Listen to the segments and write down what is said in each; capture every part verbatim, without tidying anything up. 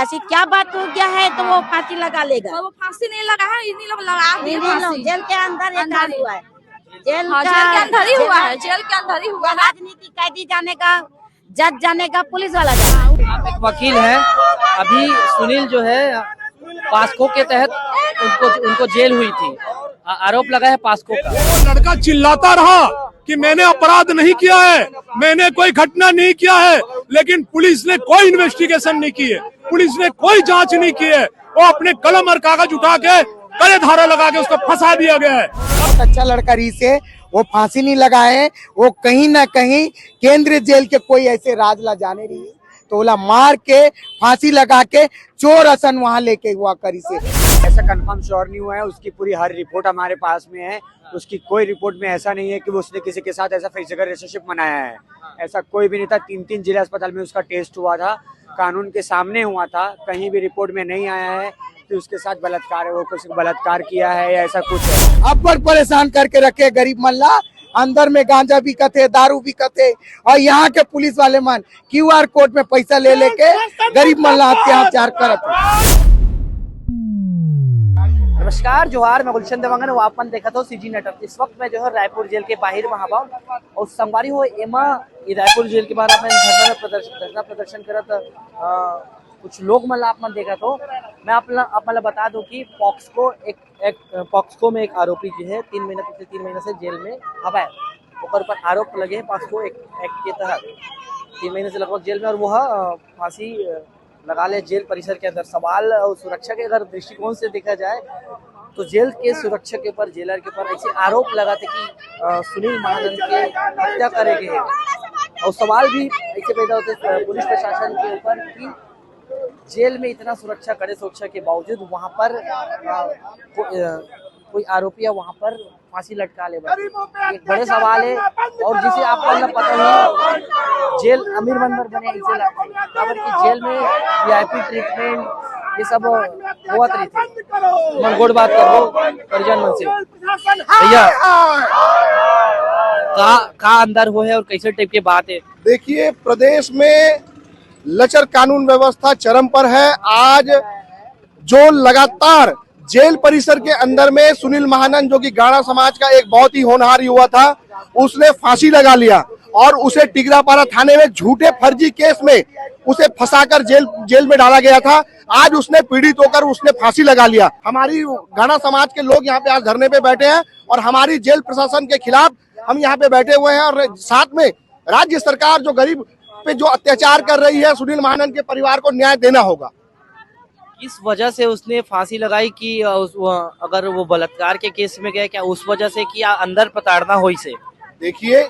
ऐसी क्या बात हो गया है तो वो फांसी लगा लेगा? वो फांसी नहीं लगा है, इन्हीं लोग लगा दिए इन्हीं लोग फांसी। जेल के अंदर ये अंदर काम ही। हुआ है। जेल हाँ, का जेल के अंदर ही जेल हुआ का है, जेल के अंदर ही हुआ है। राजनीति कैदी जाने का, जज जाने का, पुलिस वाला जाने का। आप एक वकील हैं, अभी सुनील जो है पॉस्को के तहत उनको उनको जेल हुई थी, आ- आरोप लगा है पॉस्को का। वो लड़का चिल्लाता रहा कि मैंने अपराध नहीं किया है, मैंने कोई घटना नहीं किया है, लेकिन पुलिस ने कोई इन्वेस्टिगेशन नहीं की है, पुलिस ने कोई जांच नहीं की है। वो अपने कलम और कागज उठा के कड़े धारा लगा के उसको फंसा दिया गया है। बहुत अच्छा लड़का रीस है, वो फांसी नहीं लगाए, वो कहीं ना कहीं केंद्रीय जेल के कोई ऐसे राज ला जाने रही है, तो ओला मार के फांसी लगा के चोर असन वहां लेके हुआ करी से। ऐसा कंफर्म श्योर नहीं हुआ है, उसकी पूरी हर रिपोर्ट हमारे पास में है। उसकी कोई रिपोर्ट में ऐसा नहीं है कि वो उसने किसी के साथ ऐसा फिजिकल रिलेशनशिप बनाया है, ऐसा कोई भी नहीं था। तीन तीन जिला अस्पताल में उसका टेस्ट हुआ था, कानून के सामने हुआ था, कहीं भी रिपोर्ट में नहीं आया है कि उसके साथ बलात्कार है, वो कुछ बलात्कार किया है या ऐसा कुछ है। अब्बड़ परेशान करके रखे गरीब मन ला। अंदर में गांजा बिकत है, दारू बिकत है, और यहाँ के पुलिस वाले मन क्यूआर कोड में पैसा ले लेके गरीब मन ला अत्याचार करत है। नमस्कार, जोहार, मैं गुलशन देवांगन, वो आप मन देखत हो सीजी नेटवर्क। इस वक्त मैं जो है रायपुर जेल के बाहर वहां पर, और संगवारी हो एमा ये रायपुर जेल के बाहर अपन धरना प्रदर्शन धरना प्रदर्शन करत अ, कुछ लोग मन ला आप मन देखत हो। मैं आप ला आप मन ला बता दूं कि पॉक्सको एक, एक पॉक्सको में एक आरोपी जो है तीन महीने, पिछले तीन महीने से जेल में हवा है, ओकर पर आरोप लगे हैं पॉक्सको एक एक्ट के तहत। तीन महीने से लगभग जेल में, और वह अ, फांसी अ, लगा ले जेल परिसर के अंदर। सवाल और सुरक्षा के अगर दृष्टिकोण से देखा जाए तो जेल के सुरक्षा के ऊपर, जेलर के ऊपर ऐसे आरोप लगाते कि अ, सुनील महानंद के हत्या करे गए हैं, और सवाल भी ऐसे पैदा होते अ, पुलिस प्रशासन के ऊपर कि जेल में इतना सुरक्षा, कड़े सुरक्षा के बावजूद वहां पर अ, को, अ, कोई आरोपी या वहां पर फांसी लटका ले बस। एक बड़े सवाल है। और जिसे आप मन पता ही जेल अमीर मन बर बने ऐसे लगते हैं, काबर कि जेल में वीआईपी ट्रीटमेंट ये सब होवत रहिथे। मन गोठ बात करबो परिजन मन से। भैया, का का अंदर हो है और कैसे टाइप के बात है? देखिए, प्रदेश में लचर कानून व्यवस्था चरम पर है। आज जो लगातार जेल परिसर के अंदर में सुनील महानंद, जो कि गाड़ा समाज का एक बहुत ही होनहार युवा था, उसने फांसी लगा लिया और उसे टिगरापारा थाने में झूठे फर्जी केस में उसे फंसाकर जेल जेल में डाला गया था। आज उसने पीड़ित होकर उसने फांसी लगा लिया। हमारी गाड़ा समाज के लोग यहाँ पे आज धरने पे बैठे हैं और हमारी जेल प्रशासन के खिलाफ हम यहाँ पे बैठे हुए हैं और साथ में राज्य सरकार जो गरीब पे जो अत्याचार कर रही है, सुनील महानंद के परिवार को न्याय देना होगा। किस वजह से उसने फांसी लगाई कि अ, उस, अ, अगर वो बलात्कार के केस में गए, क्या उस वजह से कि आ- अंदर प्रताड़ना हुई से? देखिए,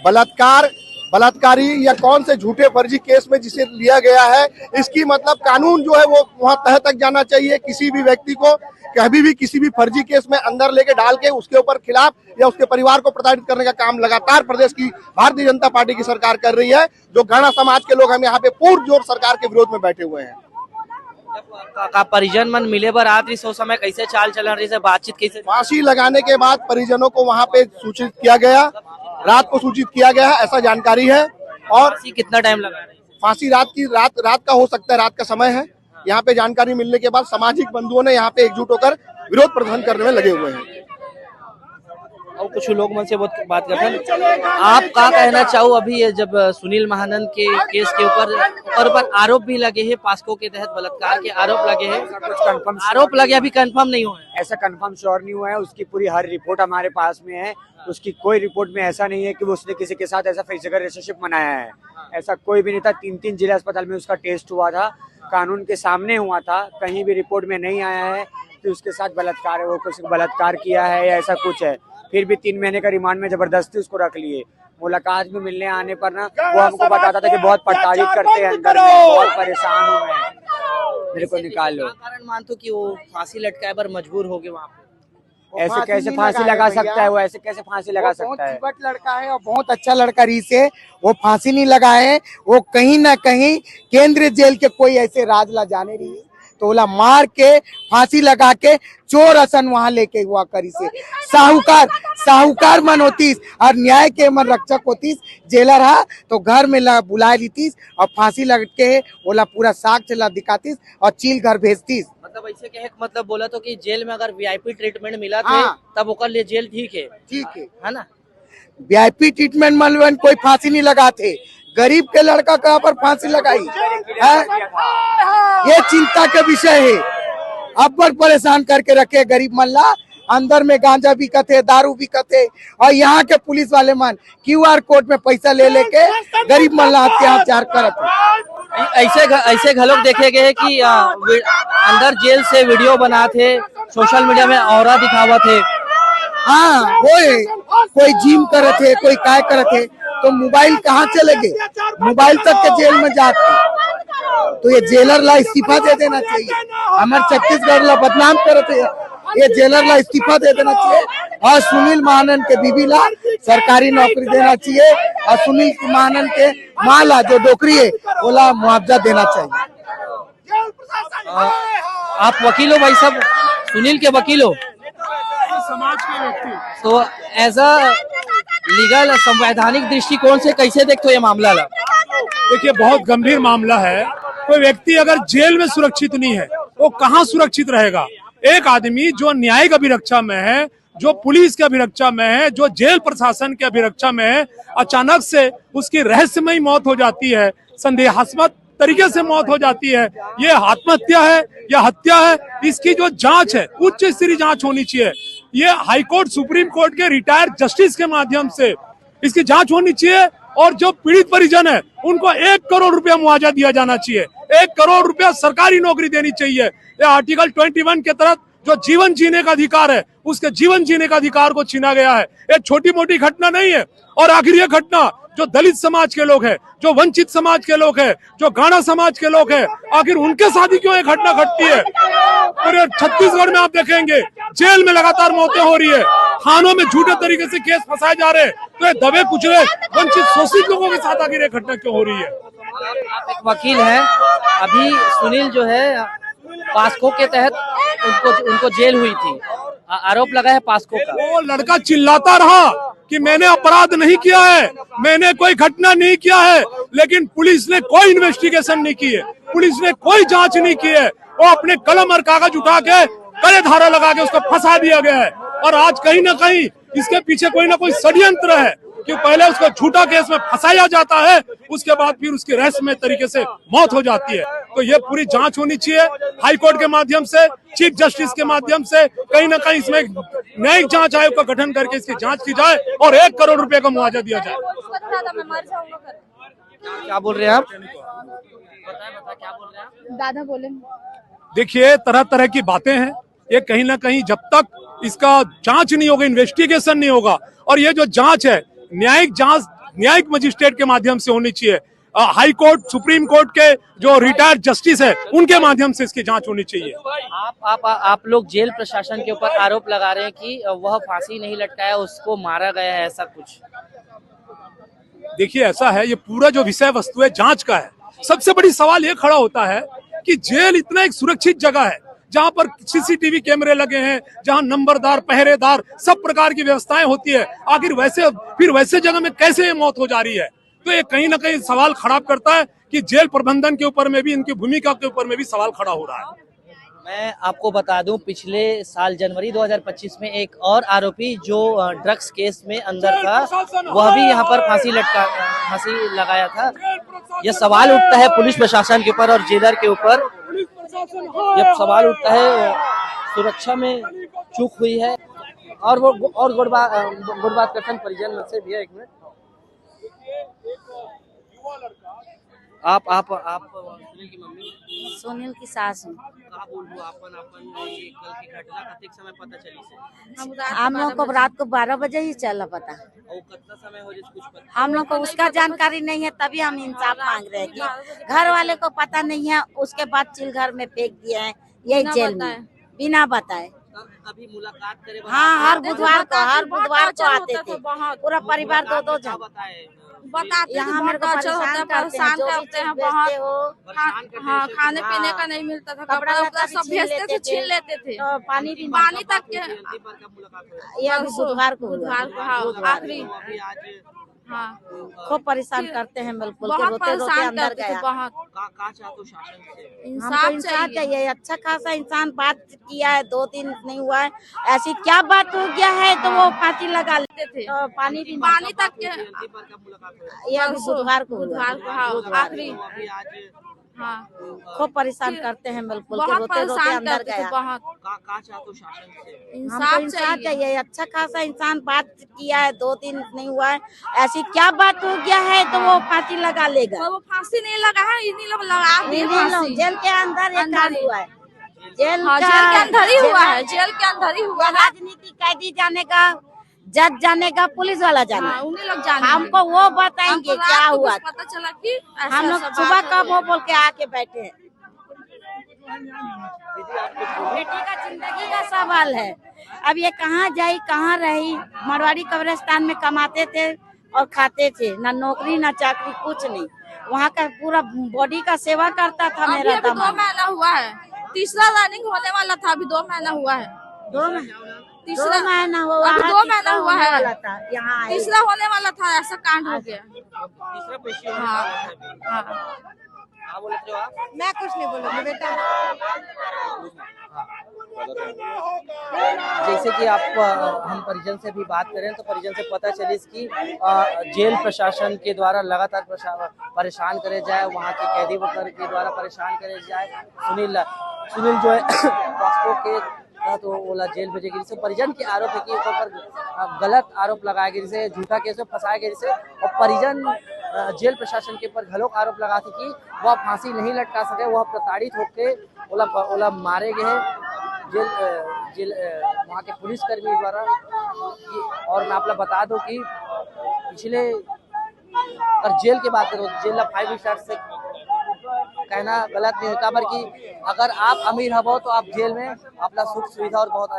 बलात्कार बलात्कारी या कौन से झूठे फर्जी केस में जिसे लिया गया है, इसकी मतलब कानून जो है वो वहाँ तह तक जाना चाहिए। किसी भी व्यक्ति को कभी भी किसी भी फर्जी केस में अंदर लेके डाल के उसके ऊपर खिलाफ या उसके परिवार को प्रताड़ित करने का काम लगातार प्रदेश की भारतीय जनता पार्टी की सरकार कर रही है। जो गाड़ा समाज के लोग हम यहाँ पे पुरजोर सरकार के विरोध में बैठे हुए हैं। का, का परिजन मन मिले बर आत रहिस, ओ समय कैसे चाल चलन रहिस, बातचीत कैसे? फांसी लगाने के बाद परिजनों को वहाँ पे सूचित किया गया, रात को सूचित किया गया, ऐसा जानकारी है। और फांसी कितना टाइम लगा रहे? फांसी रात की रात रात का हो सकता है, रात का समय है। यहाँ पे जानकारी मिलने के बाद सामाजिक बंधुओं ने यहाँ पे एकजुट होकर विरोध प्रदर्शन करने में लगे हुए हैं। और कुछ लोग मन से बहुत बात करते हैं। आप का कहना चाहो अभी ये जब अ, सुनील महानंद के केस के ऊपर ऊपर पर आरोप भी लगे हैं, पॉस्को के तहत बलात्कार के आरोप लगे हैं, कुछ कंफर्म आरोप लगे अभी कंफर्म नहीं हुए हैं। ऐसा कंफर्म श्योर नहीं हुआ है। उसकी पूरी हर रिपोर्ट हमारे पास में है। उसकी कोई रिपोर्ट में ऐसा नहीं है कि वो उसने किसी के साथ ऐसा फिजिकल रिलेशनशिप बनाया है, ऐसा कोई भी नहीं था। तीन तीन जिला अस्पताल में उसका टेस्ट हुआ था, कानून के सामने हुआ था, कहीं भी रिपोर्ट में नहीं आया है कि उसके साथ बलात्कार है, वो कुछ बलात्कार किया है या ऐसा कुछ है। फिर भी तीन महीने का रिमांड में जबरदस्ती उसको रख लिए। मुलाकात में मिलने आने पर ना वो हमको बताता था कि बहुत प्रताड़ित करते हैं अंदर में, बहुत परेशान हूँ मैं, मेरे को निकाल लो। क्या कारण मानते हो कि वो फांसी लटकाए पर मजबूर हो गए वहाँ पे? वो ऐसे कैसे नहीं फांसी लगाए लगा भैया। सकता है वो? ऐसे कैसे फांसी लगा वो बहुत सकता है? चिवट लड़का है और बहुत अच्छा लड़का रीस है। वो फांसी नहीं लगाए, वो कहीं ना कहीं केंद्रीय जेल के कोई ऐसे राज ला जाने रही है, तो ओला मार के, फांसी लगा के, चोर असन वहां लेके हुआ करिस हे। साहूकार, साहूकार मन होतिस और न्याय के मन रक्षक होतिस, जेलर हा, तो घर में ला बुलाए लेतिस और फांसी लटके हे, ओला पूरा साक्ष्य ला दिखातिस और चील घर भेजतिस। मतलब ऐसे कहे के मतलब बोला तो कि जेल में अगर वीआईपी ट्रीटमेंट मिला थे, हाँ। तब ओकर लिए जेल ठीक है। ठीक है। है ना? वीआईपी ट्रीटमेंट मन में कोई फांसी नहीं लगाथे, गरीब के लड़का कहाँ पर फांसी लगाई है? ये चिंता के विषय है। अब्बड़ परेशान करके रखे गरीब मन ला। अंदर में गांजा बिकत हे, दारू बिकत हे, और यहाँ के पुलिस वाले मन क्यूआर कोड में पैसा ले लेके गरीब मन ला अत्याचार करत हे। ऐसे घ-, ऐसे घलोक देखे गए हे कि, आ, वि-, अंदर जेल से वीडियो बनात हे, सोशल मीडिया में औरा दिखावत हे। हाँ, वो है, कोई जिम करत हे, कोई काय करत हे, तो मोबाइल कहाँ चले गे? मोबाइल तक के जेल में जात हे। तो ये जेलर ला इस्तीफा दे देना चाहिए। हमर छत्तीसगढ़ ला बदनाम करत हे, ये जेलर ला इस्तीफा दे देना चाहिए और सुनील महानन के बीबी ला सरकारी नौकरी देना चाहिए और सुनील महानन के माँ ला जो डोकरी है, ओला मुआवजा देना चाहिए। अ, आप वकील हो भाई साहब, सुनील के वकील हो? समाज के व्यक्ति। तो as a legal, संवैधानिक दृष्टिकोण से कैसे देखते हो ये मामला ला? देखिए, बहुत गंभीर मामला है। कोई व्यक्ति अगर जेल में सुरक्षित नहीं है, वो कहाँ सुरक्षित रहेगा? एक आदमी जो न्यायिक अभिरक्षा में है, जो पुलिस के अभिरक्षा में है, जो जेल प्रशासन के अभिरक्षा में है, अचानक से उसकी रहस्यमयी मौत हो जाती है, संदेहास्पद तरीके से मौत हो जाती है, ये आत्महत्या है या हत्या है, इसकी जो जांच है, उच्च स्तरीय जांच होनी चाहिए। ये हाई कोर्ट, सुप्रीम कोर्ट के रिटायर्ड जस्टिस के माध्यम से इसकी जांच होनी चाहिए और जो पीड़ित परिजन है, उनको एक करोड़ रुपया मुआवजा दिया जाना चाहिए, एक करोड़ रुपया सरकारी नौकरी देनी चाहिए। ये आर्टिकल ट्वेंटी वन के तहत जो जीवन जीने का अधिकार है, उसके जीवन जीने का अधिकार को छीना गया है। ये छोटी मोटी घटना नहीं है। और आखिर ये घटना जो दलित समाज के लोग हैं, जो वंचित समाज के लोग हैं, जो गाणा समाज के लोग हैं, आखिर उनके साथ ही क्यों ये घटना घटती है? पूरे छत्तीसगढ़ में आप देखेंगे, जेल में लगातार मौतें हो रही है, थानों में झूठे तरीके से केस फंसाए जा रहे हैं। तो ये दबे कुचले वंचित शोषित लोगों के साथ आखिर ये घटना क्यों हो रही है? आप एक वकील हैं, अभी सुनील जो है, पास्को के तहत उनको, उनको जेल हुई थी, आ-, आरोप लगा है पास्को का। वो लड़का चिल्लाता रहा कि मैंने अपराध नहीं किया है, मैंने कोई घटना नहीं किया है, लेकिन पुलिस ने कोई इन्वेस्टिगेशन नहीं की है, पुलिस ने कोई जांच नहीं की है। वो अपने कलम और कागज उठा के कड़े धारा लगा के उसको फंसा दिया गया है। और आज कहीं ना कहीं इसके पीछे कोई ना कोई षड्यंत्र है कि पहले उसको झूठा केस में फंसाया जाता है, उसके बाद फिर उसकी रहस्यमय तरीके से मौत हो जाती है। तो ये पूरी जांच होनी चाहिए, हाई कोर्ट के माध्यम से, चीफ जस्टिस के माध्यम से, कहीं ना कहीं इसमें न्यायिक जांच आयोग का गठन करके इसकी जांच की जाए और एक करोड़ रुपए का मुआवजा दिया जाए। क्या बोल रहे हैं आप? दादा बोले। देखिए, तरह तरह की बातें हैं, ये कहीं ना कहीं जब तक इसका जांच नहीं होगा, इन्वेस्टिगेशन नहीं होगा, और ये जो जांच है, न्यायिक जांच न्यायिक मजिस्ट्रेट के माध्यम से होनी चाहिए, अ, हाई कोर्ट, सुप्रीम कोर्ट के जो रिटायर्ड जस्टिस है, उनके माध्यम से इसकी जांच होनी चाहिए। आप आप आप लोग जेल प्रशासन के ऊपर आरोप लगा रहे हैं कि वह फांसी नहीं लटकाया, उसको मारा गया है, ऐसा कुछ। देखिए, ऐसा है, ये पूरा जो विषय वस्तु है, जांच का है। सबसे बड़ी सवाल ये खड़ा होता है कि जेल इतना एक सुरक्षित जगह है, जहां पर सीसीटीवी कैमरे लगे हैं, जहां नंबरदार, पहरेदार, सब प्रकार की व्यवस्थाएं होती है, आखिर वैसे, फिर वैसे जगह में कैसे ये मौत हो जा रही है? तो ये कहीं ना कहीं सवाल खड़ा करता है कि जेल प्रबंधन के ऊपर में भी, इनकी भूमिका के ऊपर में भी सवाल खड़ा हो रहा है। मैं आपको बता दूं, पिछले साल जनवरी दो हज़ार पच्चीस में एक और आरोपी जो, अ, ड्रग्स केस में अंदर था, वह भी यहाँ पर फांसी लटका, फांसी लगाया था। यह सवाल उठता है पुलिस प्रशासन के ऊपर और जेलर के ऊपर। यह सवाल उठता है, सुरक्षा में चूक हुई है और वो गु-, और गुड़बा-, अ, गुड़बात करतन परिजन से भी है। एक मिनट। आप आप आप सुनील की मम्मी? सुनील की सास हूँ। का बोलबो, अपन अपन ये कल की घटना कतेक समय पता चली से? हम लोग को रात को बारह बजे ही चला पता। और कितना समय हो जिस कुछ पता? हम लोग को उसका जानकारी नहीं है, तभी हम इंसाफ मांग रहे हैं कि घर वाले को पता नहीं है, उसके बाद चिलघर में फेंक दिए हैं, यही जेल में, बिना बताए। तब कभी मुलाकात करे? हाँ, हर बुधवार को, हर बुधवार को आते थे, पूरा परिवार दो दो जन। बताए? बताते थे, यहाँ मेरे बहुत को टॉर्चर होता है, परेशान करते हैं, परेशान जो भी करते चीज हैं बहुत। बेचते हो, खा-, हाँ, खाने पीने हाँ। का नहीं मिलता था, कपड़ा कपड़ा लत्ता उपड़ा भी सब छीन भेजते लेते थे, छीन थे। लेते थे। तो पानी भी पानी तक के, ये अभी परसों, बुधवार को हुआ। बुधवार को, हाँ, बुधवार आखिरी। को। हाँ। खूब परेशान फिर करते हैं, बिल्कुल के बहुत रोते रोते परेशान अंदर करते थे, गया। बहुत। का, का चाहते हो शासन से? इंसाफ हमको इंसाफ चाहिए। चाहिए। अच्छा खासा इंसान बात किया है, दो दिन नहीं हुआ है, ऐसी क्या बात हो गया है तो वो फांसी लगा लेते थे। तो पानी भी पानी तक के, ये अभी परसों, बुधवार को हुआ। बुधवार को, हाँ, बुधवार आखिरी। को। हाँ। खूब परेशान फिर करते हैं, बिल्कुल के बहुत रोते रोते परेशान अंदर करते थे, गया। बहुत। का, का चाहते हो शासन से? इंसाफ हमको इंसाफ चाहिए। चाहिए। अच्छा खासा इंसान बात किया है, दो दिन नहीं हुआ है, ऐसी क्या बात हो गया है तो वो फांसी लगा लेगा? तो वो फांसी नहीं लगा है, इन्हीं लोग लगा दिए इन्हीं लोग फांसी। जेल के अंदर ये अंदर कांड ही। हुआ है। जेल हाँ, का, जेल के अंदर ही जेल हुआ का है, जेल के अंदर ही हुआ है। राजनीति कैदी जाने का, जज जाने का, पुलिस वाला जाने हाँ, का। उन्हीं लोग जाने हमको वो बताएंगे हमको रात क्या को हुआ। कुछ पता चला कि ऐसा हम लोग ऐसा सुबह बात का हो वो गया। बोल के आके बैठे हैं। बेटी का जिंदगी का सवाल है। अब ये कहाँ जाई, कहाँ रही? मारवाड़ी कब्रिस्तान में कमाते थे और खाते थे, ना नौकरी ना चाकरी, कुछ नहीं। वहाँ का पूरा बॉडी का सेवा करता था अभी, मेरा अभी दो दामाद। महीना हुआ है, तीसरा रनिंग होने वाला था, अभी दो महीना हुआ है। दो महीना, तीसरा, दो महीना हुआ अभी है, दो महीना तीसरा हुआ होने है। वाला था, यहाँ आए। तीसरा होने वाला था, ऐसा कांड हो गया। तीसरा पेशी होने हाँ। वाला है अभी। हाँ। क्या बोल रहे हो आप? मैं कुछ नहीं बोलूँगी बेटा। जैसे कि आप, अ, हम परिजन से भी बात करें तो परिजन से पता चलिस कि, अ, जेल प्रशासन के द्वारा लगातार प्रशा-, परेशान करे जाए, वहाँ के कैदी वर्कर के द्वारा परेशान करे जाए। सुनील, सुनील जो है वास्को के तहत वो ओला जेल भेजे गिस हे। परिजन के आरोप है कि ओकर पर, अ, गलत आरोप लगाए गिस हे, झूठा केस में फंसाए गिस हे और परिजन, अ, जेल प्रशासन के ऊपर घलोक आरोप लगाथे कि वह फांसी नहीं लटका सके, वह प्रताड़ित होके ओला, ओला मारे गए हैं। जेल, अ, जेल, अ, वहाँ के पुलिसकर्मी द्वारा ये, और मैं आप ला बता दूं कि पिछले, अगर जेल के बात करूँ, जेल ला फाइव स्टार से कहना गलत नहीं होता, बल्कि अगर आप अमीर हवो तो आप जेल में अपना सुख सुविधा और बहुत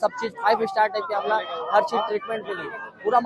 सब चीज फाइव स्टार टाइप के अपना हर चीज ट्रीटमेंट मिली। पूरा